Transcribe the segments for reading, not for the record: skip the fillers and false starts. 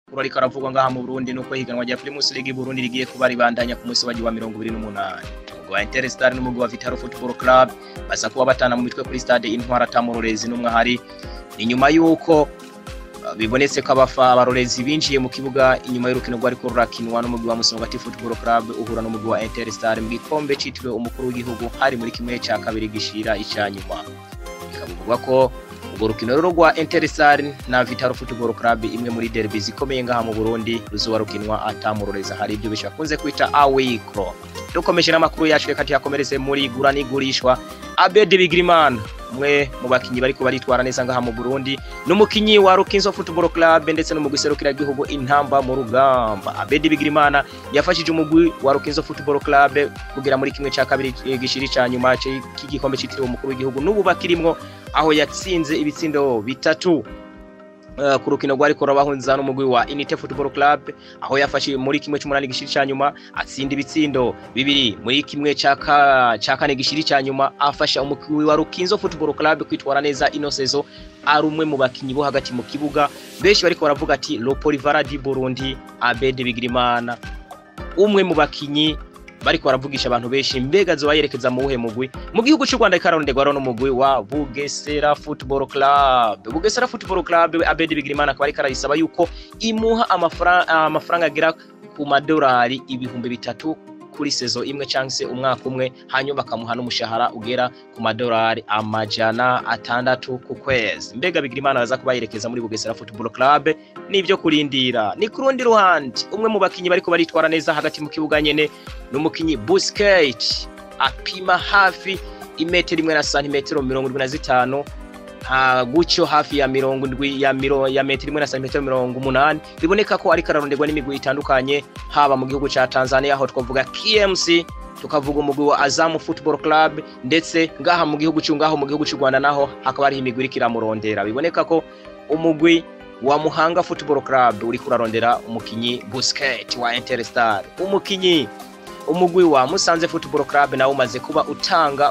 Amakuru ariko aravugwa ngaha mu Burundi nuko higanwa rya Primus League Burundi rigiye kuba ribandanya ku munsi wa 28. Umugwi wa Interstar n'umugwi wa Vitaro Football Club baza kuba batana mu mitwe kuri stade Intwara Tamurorezi n'umwe ahari. Ni nyuma yuko bibonetse ko abafa abarorezi binjiye mu kibuga inyuma y'urukino rwariko rurakinwa n'umugwi wa Musongati Football Club uhura n'umugwi wa Interstar mu gikombe citiriwe umukuru w'igihugu, hari muri kimwe ca kabiri gishira icanyuma. Bikavugwa ko urwo rukino rero rwa Interstar na Vitaro Football Club, imwe muri derby zikomeye ngaha mu Burundi, ruzoba rukinwa atamuroreza, hari ibyo bishakunze kwita awikro. Dukomeje n'amakuru yacu, reka tuyakomereze muri gura n'igurishwa. Abedi Bigirimana, umwe mu bakinyi bariko baritwara neza ngaha mu Burundi, n'umukinyi wa Rukinzo Football Club ndetse no mu giserukira gihugu Intamba mu rugamba. Abedi Bigirimana yafashije umugwi wa Rukinzo Football Club kugera muri kimwe ca kabiri gishiri ca nyuma cy'igikombe citiriwe umukuru w'igihugu, n'ubu bakirimwo, aho yatsinze ibitsindo bitatu ku rukino rwariko rurabahunza n'umugwi wa Unité Football Club, aho yafashe muri kimwe c'umunani gishiri ca nyuma, atsinda ibitsindo bibiri muri kimwe ca kane gishiri ca nyuma, afasha umugwi wa Rukinzo Football Club kwitwara neza ino saison. Ari umwe mu bakinyi bo hagati mu kibuga benshi bariko baravuga ati "Le Polyvalent du Burundi", Abedi Bigirimana, umwe mu bakinyi bariko baravugisha abantu benshi. Mbega azoba yerekeza mu wuhe mugwi mu gihugu cy'u Rwanda? Ikaronderwa rero n'umugwi wa Bugesera Football Club. Bugesera Football Club, Abedi Bigirimana akaba ariko arayisaba yuko imuha amafaranga agera ku madolari 3000 kuri saison imwe cyangwa se umwaka umwe, hanyuma bakamuha n'umushahara ugera ku madolari 600 ku kwezi. Mbega Bigirimana aza kuba yerekeza muri Bugesera Football Club? Nibyo kurindira. Ni ku rundi ruhande, umwe mu bakinyi bariko baritwara neza hagati mu kibuga nyene n'umukinyi Busquets, apima hafi imetero 1 na santimetero 75 gutyo, hafi ya 70 ya metero 1 na santimetero 80. Biboneka ko ariko araronderwa n'imigwi itandukanye, haba mu gihugu ca Tanzania, aho twavuga KMC, tukavuga umugwi wa Azam Football Club, ndetse ngaha mu gihugu cy'u ngaho mu gihugu cy'u Rwanda naho hakaba hariho imigwi iriko iramurondera. Biboneka ko umugwi wa Muhanga Football Club uriko urarondera umukinyi Busquets wa Interstar. Umukinyi umugwi wa Musanze Football Club nawo umaze kuba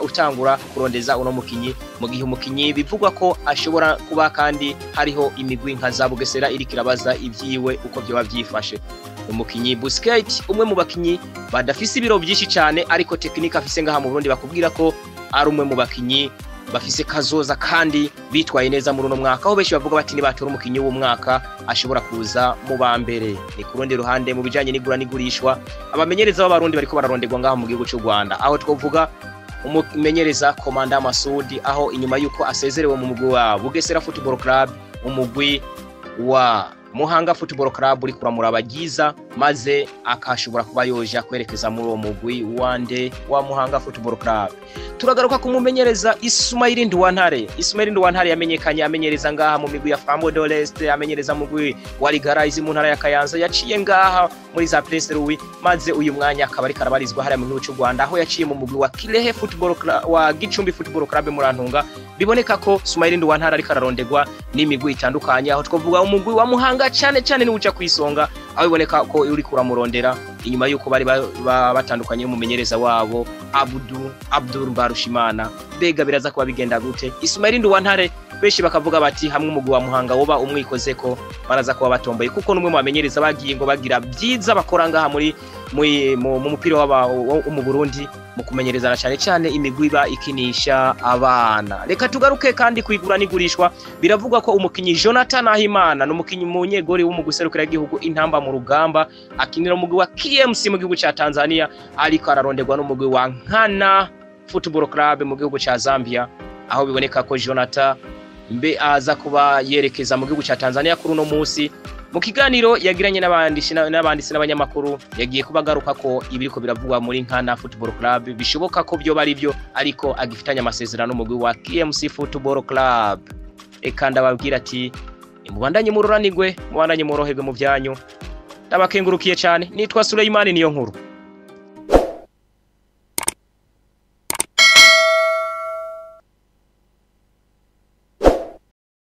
utangura kurondeza uno mukinyi, mu gihe umukinyi bivugwa ko ashobora kuba kandi hariho imigwi nka za Bugesera iriko irabaza ibyiwe uko vyoba vyifashe. Umukinyi Busquets, umwe mu bakinyi badafise ibiro byinshi cyane, ariko technique afise ngaha mu Burundi bakubwira ko ari umwe mu bakinyi bafise kazoza kandi bitwaye neza muri uno mwaka, aho benshi bavuga bati nibatora umukinyi w'umwaka ashobora kuza mu ba mbere. Ni ku rundi ruhande, mu bijanye n'igura n'igurishwa, abamenyereza b'Abarundi bariko bararonderwa ngaha mu gihugu cy'u Rwanda, aho twovuga umumenyereza Komanda Masudi, aho inyuma yuko asezerewe mu mugwi wa Bugesera Football Club, umugwi wa Muhanga Football Club uri kuramura abagiza, maze akashobora kuba yoja kwerekeza muri uwo mugwi wande wa Muhanga Football Club. Turagaruka kumumenyereza Ismail Nduwantare. Ismail Nduwantare yamenyekanye amenyereza ngaha mu migwi ya Flambeau de l'Est, amenyereza mu mugwi wa Ligara izi mu ntara ya Kayanza, yaciye ngaha muri za Prince Louis, maze uyu mwanya akaba ariko arabarizwa hariya mu gihugu cy'u Rwanda, aho yaciye mu mugwi wa Kirehe Football Club, wa Gicumbi Football Club Murantunga. Biboneka ko Ismail Nduwantare ariko ararondegwa n'imigwi itandukanye, aho twavuga umugwi wa Muhanga cyane cyane ni uca kwisonga, aho biboneka ko uri kuramurondera inyuma yuko bari batandukanye n'umumenyereza wabo Abdul Mbarushimana. Mbega biraza kuba bigenda gute? Ismail Nduwantare benshi bakavuga bati hamwe umugwi wa Muhanga woba umwikoze ko baraza kuba batomboye, kuko n'umwe mu bamenyereza bagiye ngo bagira byiza bakora ngaha muri mu mupira wo mu Burundi, mu kumenyerezana cyane cyane imigwi iba ikinisha abana. Reka tugaruke kandi kwigura n'igurishwa. Biravugwa ko umukinyi Jonathan Ahimana, n'umukinyi munyegori wo mu guserukira igihugu Intamba mu rugamba, akinira umugwi wa KMC mu gihugu ca Tanzania, ariko araronderwa n'umugwi wa Nkana Football Club mu gihugu ca Zambia, aho biboneka ko Jonathan mbe aza kuba yerekeza mu gihugu ca Tanzania kuri uno munsi. Mu kiganiro yagiranye n'abanditsi n'abanyamakuru, yagiye kubagaruka ko ibiriko biravugwa muri Nkana Football Club bishoboka ko byo bari byo, ariko agifitanye amasezerano n'umugwi wa KMC Football Club. Eka ndababwira ati nimubandanye mururanigwe, mubandanye muroherwe mu byanyu. Ndabakengurukiye cyane, nitwa Suleimani niyo nkuru.